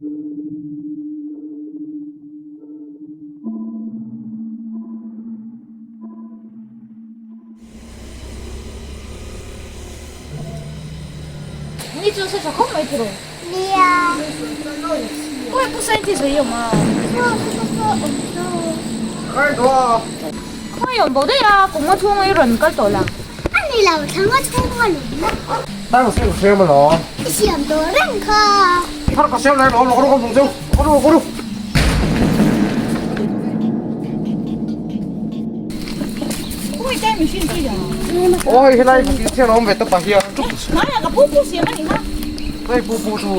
Ni chu se tha khawp mai tiraw? Nia. Kawih pu scientist hi awm a. Khawi awm bo daih a, kum nga chhung i rawn kal tawh la. A ni lo, thla nga chhung a lawm. Tang siam siam a lawm. I siam tawh reng kha. Thar ka siam lai lawm, lo ka ru ka bung chu, ka ru ka ru. Aw hei helai buk in awm ve tawp ah hian. Hei pu pu chu.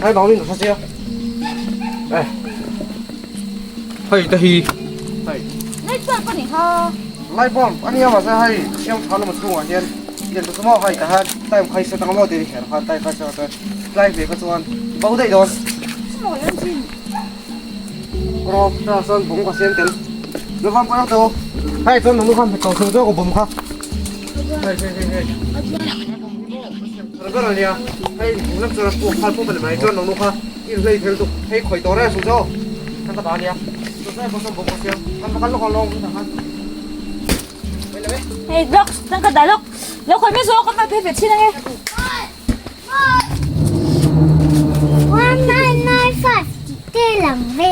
Hei bang in ka hre sia. Eh. Hei te hi. Hei. Light bulb ania mahse hei siam tha lama chhungah hian lian ta chu maw hei tah hian time khai set ang maw tih her khan time khai set ang chuan tlai ve kha chuan bo daih dawn. Rawp ta chuan bawm ka siam tel lo van pawh tawh hei chuan nunu khan hmet tawh chu ka bawm kha hei hei hei hei thar ber ania hei lam chuan a puak phal pawp ani mai chuan nunu kha in hlei thel tuk hei khawi tawh reng chu kan ka dah ania chu sai pawh chuan bawm ka siam kan va kal lawk ang lawng tah khan Hei lawk kan ka dah lawk lo khawi mai zawk ka va phei ve chhin ange. 1995 tih te lang ve.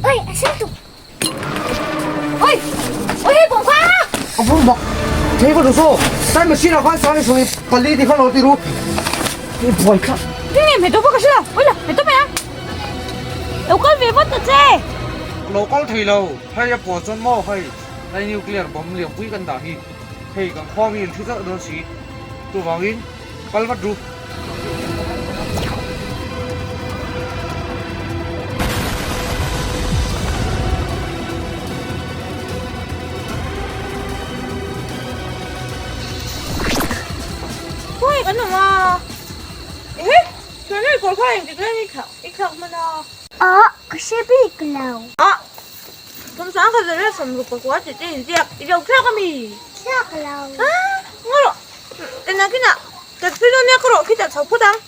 Oi, a sen tuk. Oi, oi hei bawm kha. A bawm bak. Thei ka duh saw. Time machine ah khan sang sawmi pali ti khan lo ti ru. I buai kha. Nge me to ka hria. Oi la, me to me a. Lo kal ve vat ta che. Lo kal thei lo. Hei a puah chuan maw hei. Hei nuclear bomb lianpui kan dah hi. Hei kan khua mi an thi chauh dawn si. Chuvangin kal vat ru. Khawi kan awm a. Ehe, tuna i kawr kha engtik lai nge i thlak hman a? Aw, ka hre bik lo. Ah, Thawmsang kha zara samruk pakua tih te inziak i lo thlak ami? Thlak lo. Ah, ngaw rawh. Enah kinah taxi dawn nia ka rawh khitah chho phawt ang.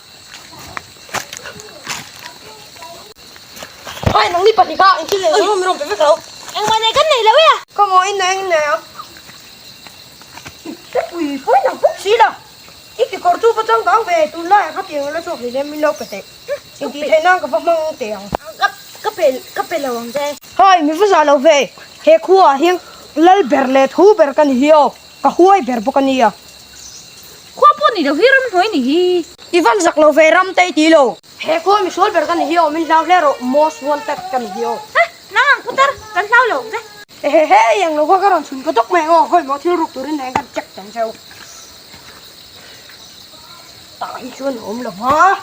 Hai nangni pahnih kha engtin leh zawng min rawn pe vek lo. Engmah nei kan nei lo e a. Ka maw in nei ang nei ang. Te pui pui nang bawk si la. I kekawr chu va changkang ve tunlaiah kha tiang la chhuak hlei min lo pe teh. Intih theih nan ka va hmang teh ang. Ka pe ka pe lo ang che. Hai, mi va zah lo ve. He khuaah hian lal ber leh thu ber ka ni hi aw. Ka huai ber bawk a nia. Khua pawh ni lo hi ram hnuai ni hi. I van zak lo ve ram te i ti lo. He khua misual ber ka ni hi aw, min hlau hle rawh, most wanted ka ni hi aw. Ha, nang ang putar, kan hlau lo ang che. Ehe he, eng lo kha ka rawn chhun ka dawk mai ang aw, khawi maw thil ruk turin nen kan check tang cheu. Tah hi chuan a awm lo va,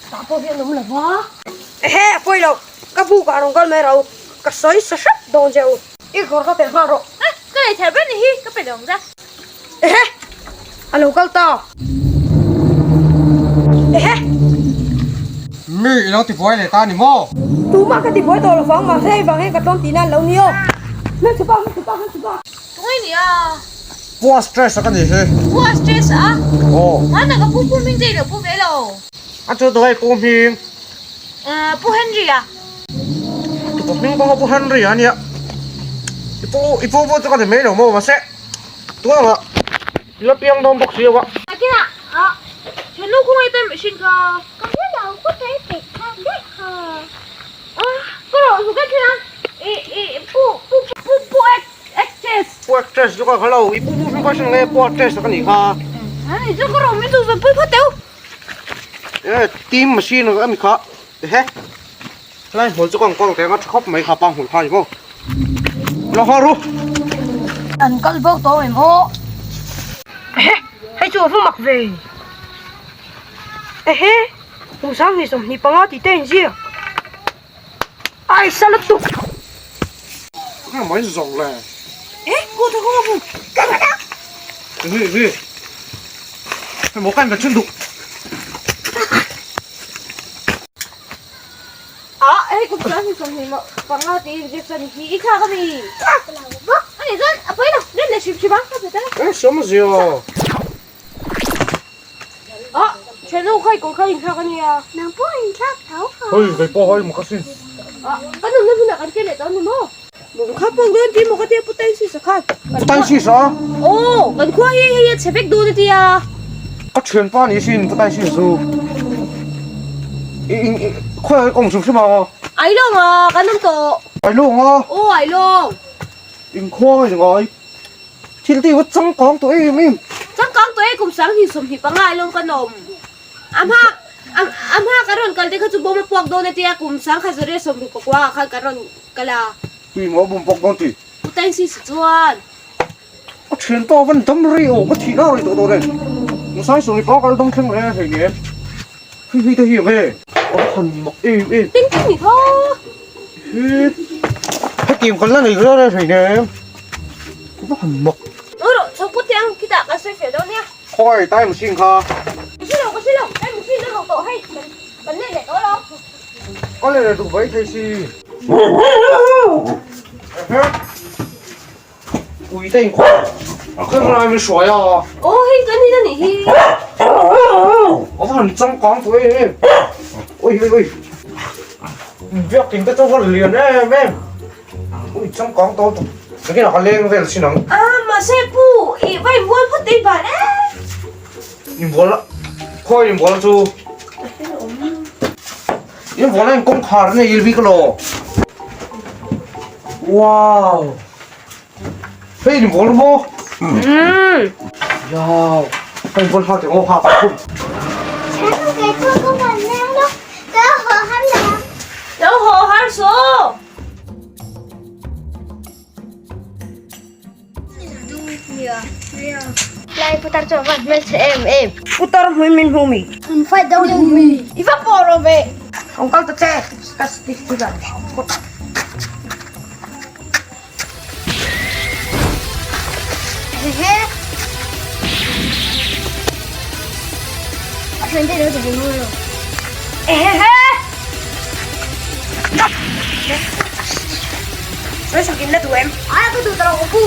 tah pawh hian a awm lo va. Ehe, a pawi lo, ka buk ah rawn kal mai rawh u, ka sawi sa hrep dawn che u. I kawr ka telh nghal rawh. Ha, ka lei ther ber ni hi, ka pe lo ang che. Ehe, a lo kal ta. Ehe. Mi i lo tibuai leh ta ni maw? Tumah ka tibuai tawh lo vang, mahse hei vang hian ka tlawm tihna an lo ni aw. Hmelchhe pa, hmelchhe pa, hmelchhe pa. Tunge ni a? Pua stress a ka ni hi. Pua stress a? Aw. Hmana ka pu pu hming che i lo pu ve lo. A chu duai pu hming. Pu Henry a. Tupa hming pawh kha Pu Henry a nia. I pu i pu pawh chu ka ni mai lo maw mahse tunah i la piang dawn bawk si lo a. Nakinah ah thenu khawngaih te mihring kha. Ka hre lo pu tel peih kha daih kha. Ah ka rawh zuk e thil a i i pu pu pu pu actress. Pu actress chu ka kha lo i pu pu hming kha hre lo nge pu actress ka nih kha. Ani chu ka rawh min duh ve pui phawt teu. E team machine a ni kha ehe helai hmul chu ka ang kawl teng a tha khawp mai kha pa hmul kha ni maw lo haw ru. An kal bo tawh em aw. Ehe hei chu a va mak ve. Ehe kum 20 25 tih te a inziak. Ai sa lutuk. Nga mai zawng le. Eh, ku tha ku bu. Hi hi. Hei mo kan ka chun du. A, hei kum 25 ti injection hi i thlak ami. Thlak lo bawk. Ani chuan a pawi lo. leh hrim hrim a, ka pe ta. Eh, siam a zia. Ah, thiannu kha i kawr kha inthlak a nia. Nang pawh inthlak tho kha. Hei, kei pawh hei mak asin. Ah, kan awmna hmunah kan ken leh tawh a ni maw? Bawm kha pawh dawn tih maw ka tia Pu Taisisa khan. Pu Taisisa? Aw, kan khua hi hei a chhe vek dawn a tia. Ka thianpa ni sin Pu Taisisa chu. I, i, khawi awm hrim hrim a? Ailawng a, kan awm tawh. Ailawng a? Aw, Ailawng. Inkhua nge ni ngai? Thil te hi va changkang tawh em em. Changkang tawh e kum 2025 alawm kan awm. A hma a hma kan rawn kal te kha chu bawm a puak dawn a tia kum 1929 ah khan kan rawn kal a. Tui maw bawm puak dawn ti? Pu Tainsi si chuan. Ka thian pa van dam rei aw ka thih na rei tawh dawn e. Kum 25 kal dam thleng reng hei ni em. Hei hei te hi ang e. A va han mak em em. Ting ting ni tho. Hi. Hetiang kan la nei reng reng hei nem. A va han mak. Rawh chho put teh ang khitah kan sawi fel dawn nia. Khawi time machine kha. Ka hre lo ka hre lo time machine a rawh tawh hei kan kan let leh tawh lo. Ka let leh duh mai thei si. Ui te inkhawm a kher lai min hruai a. Aw hei kan in a nih hi. A va han changkang tawh em em. Ui ui ui. Biakin te chu va lian em em. Ui changkang tawh tawh. Nakinah ka leng vel sin ang. A mahse pu i va inbual phawt te i ban e. Inbual a khawi inbual chu. Inbual a in kawngkhar nei il bik alaw. Wow. Hei ni bol mo. Yaw. Hei bol ha te ngo ha ka khum. Cái tôi có phần năng lúc Cái họ hắn là Lo haw har so. Lai putar chu van hmelchhe em em. Putar hmui min hmu mi. Min fight do ding mi. I va pawh rawh ve. Awm kal ta che. Ka stick chu dan. Hehe. A thian te lo ti ve maw lo. Ehehe. Sawi sakin la duh em? Ai ka duh ta lo ka pu.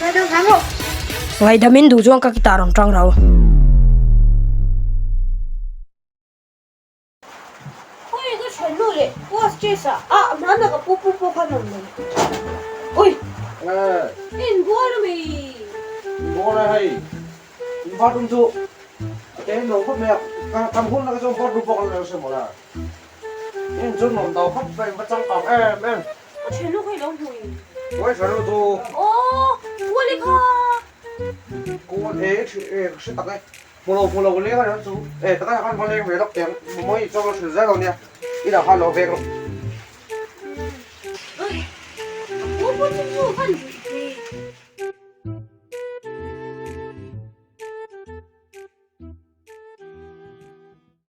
Ka duh hram rawh. Ngaidam in duh chuan ka guitar rawn tang rau. Ui ka thian nu leh post chase ah ah hmana ka pu pu pawh khan awm lo. Ui. Inbual a mi. Inbual a hei. In bathroom chu a te lo khawp mai a. Kan hun laka chuan bathroom pawh kan la hre mawlh a. In chu nuam tawh khawp mai va changkang em em. Ka thian nu kha i lo hmu in. Ui thian nu chu. Aw kual i kha. Kual e hre tak e. Hmu lo hmu lo leng a nih chu. E taka khan va leng ve lawk teh ang. Mawi chaw lo hrilh zel lo nia. I dah khan lo veng rawh.